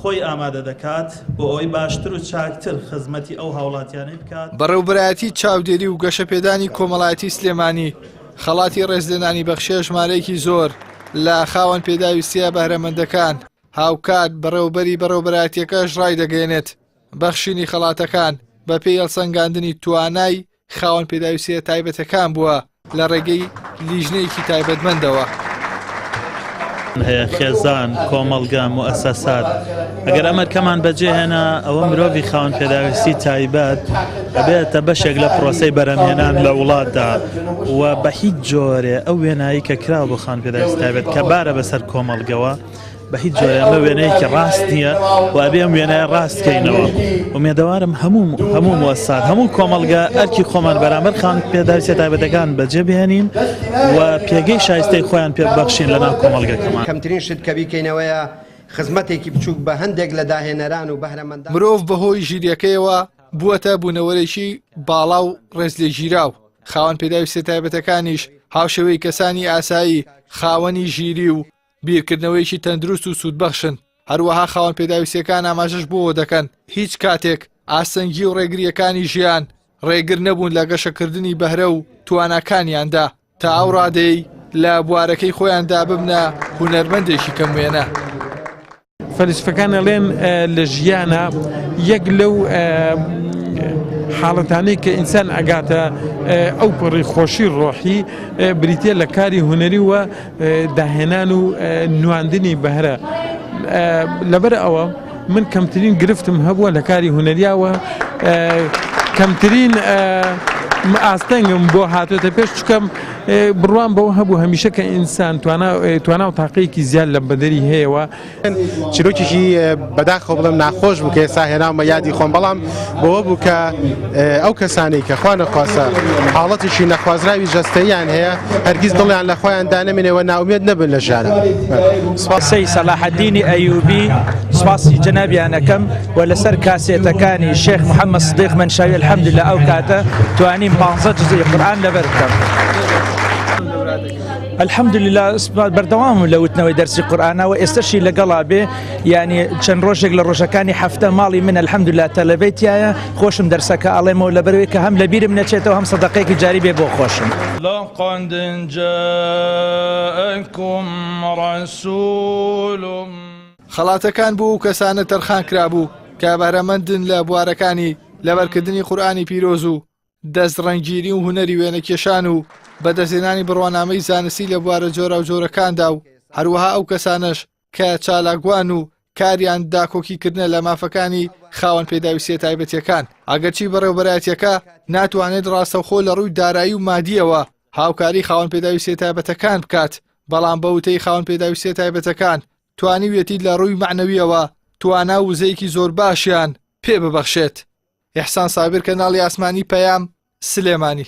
خۆی ئامادە دەکات بۆ ئەوەی باشتر و چاکتر خزمەتی ئەو هاوڵاتیانەی بکات. بەڕێوبەرایەتی چاودێری و گەشەپێدانی کۆمەڵایەتی سلێمانی خەڵاتی ڕێزلێنانی بەخشیە ژمارەیەکی زۆر لە خاوەن پێداویستییە بەهرەمەندەکان، هاوکات بەڕێوبەری بەڕێوبەرایەتیەکەش ڕایدەگەیەنێت، بەخشینی خەڵاتەکان بەپێی هەڵسەنگاندنی توانای خاوەن پێداویستییە تایبەتەکان بووە لە ڕێگەی لیژنەیەکی تایبەتمەندەوە. هەیە خێزان، کۆمەڵگە، موئەسەسات، ئەگەر ئەم ئەرکەمان بەجێهێنا ئەوە مرۆڤی خاوەن پێداویستی تایبەت ئەبێتە بەشێک لە پرۆسەی بەرهەمهێنان لە وڵاتدا و بە هیچ جۆرێ ئەو وێنایی کە کراوە بۆ خاوەن پێداویستی تایبەت کە بارە بەسەر کۆمەڵگەوە بە هیچ جۆرێ ئەمە وێنەیەکی ڕاست نییە و ئەبێ ئەم وێنایە ڕاست کەینەوە. ئومێدەوارم هەموو هەموو موەسسات هەموو کۆمەڵگە ئەرکی خۆمان بەرامبەر خاوەن پێداویستیە تایبەتەکان بەجێ بهێنین و پێگەی شایستەی خۆیان پێ ببەخشین لەناو کۆمەڵگەکەمان. کەمترین شت کە بیکەینەوەیە خزمەتێکی بچووک بە هەندێک لە داهێنەران و بەهرەمەندان. مرۆڤ بەهۆی ژیریەکەیەوە بووەتە بوونەوەرێکی باڵا و ڕێزلێگیراو، خاوەن پێداویستیە تایبەتەکانیش هاوشێوەی کەسانی ئاسایی خاوەنی ژیری و بیرکردنەوەیەکی تەندروست و سوودبەخشن، هەروەها خاوەن پێداویستییەکان ئاماژەش بۆوە دەکەن، هیچ کاتێک ئاستەنگی و ڕێگرییەکانی ژیان ڕێگر نەبوون لە گەشەکردنی بەهرە و تواناکانیاندا تا ئەو ڕادەیەی لە بوارەکەی خۆیاندا ببنە هونەرمەندێکی کەم وێنە. فەلسفەکان ئەڵێن لە ژیانە یەک لەو حاڵەتانەی کە ئینسان ئەگاتە ئەو پەڕی خۆشی ڕۆحی بریتە لە کاری هونەری و داهێنان و نواندنی بەهرە لەبەر ئەوە من کەمترین گرفتم هەبووە لە کاری هونەریاوە کەمترین ئاستەنگم بۆ هاتۆتە پێش چکەم بڕوام بەوە هەبوو هەمیشە کە ئینسان توانا و تاقەیەکی زیاد لە بەدەری هەیەوە. چیرۆکێکی بەداخەوە بڵێم ناخۆش بوو کە ئێستا هێناومە یادی خۆم، بەڵام بەوە بوو کە ئەو کەسانەی کە خوا نەخواستە حاڵەتێکی نەخوازراوی جەستەییان هەیە هەرگیز دڵیان لە خۆیان دانەمێنێ و نائومێد نەبن لە ژیانە. سپاسی سەلاحەدینی ئەیوبی سپاسی جەنابیان ئەکەم و لەسەر کاسێتەکانی شێخ محەممەد سدیق مەنشاوی الحمدللە ئەو کاتە توانیم پانزە جزئی قورئان لەبەر بکەم. الحمدللە بەردەوامم لە وتنەوەی دەرسی قورئانە و ئێستەشی لەگەڵا بێ یعنی چەند ڕۆژێک لە ڕۆژەکانی هەفتە ماڵی من الحمدللە تەلەبەی تایە خۆشم دەرسەکە ئەڵێمەوە لەبەرەوەی کە هەم لەبیرم نەچێتەوە هەم سەدەقەیەکی جاری بێ بۆ خۆشم. لقد جاءکم رسول. خەڵاتەکان بۆ ئەو کەسانە تەرخان کرابوو کە بەهرەمەندن لە بوارەکانی لەبەرکردنی قورئانی پیرۆز و دەست ڕەنگینی و هونەری وێنەکێشان و بەدەستهێنانی بڕوانامەی زانستی لە بوارە جۆراوجۆرەکاندا و هەروەها ئەو کەسانەش کە چالاکوان و کاریان داکۆکیکردنە لە مافەکانی خاوەن پێداویستیە تایبەتیەکان، ئەگەرچی بەڕێوبەرایەتیەکە ناتوانێت ڕاستەوخۆ لە ڕووی دارایی و مادیەوە هاوکاری خاوەن پێداویستیە تایبەتەکان بکات، بەڵام بە وتەی خاوەن پێداویستیە تایبەتەکان توانیویەتی لە ڕووی مەعنەویەوە توانا و وزەیەکی زۆر باشیان پێ ببەخشێت. ئیحسان سابیر کەناڵی ئاسمانی پەیام، سلێمانی.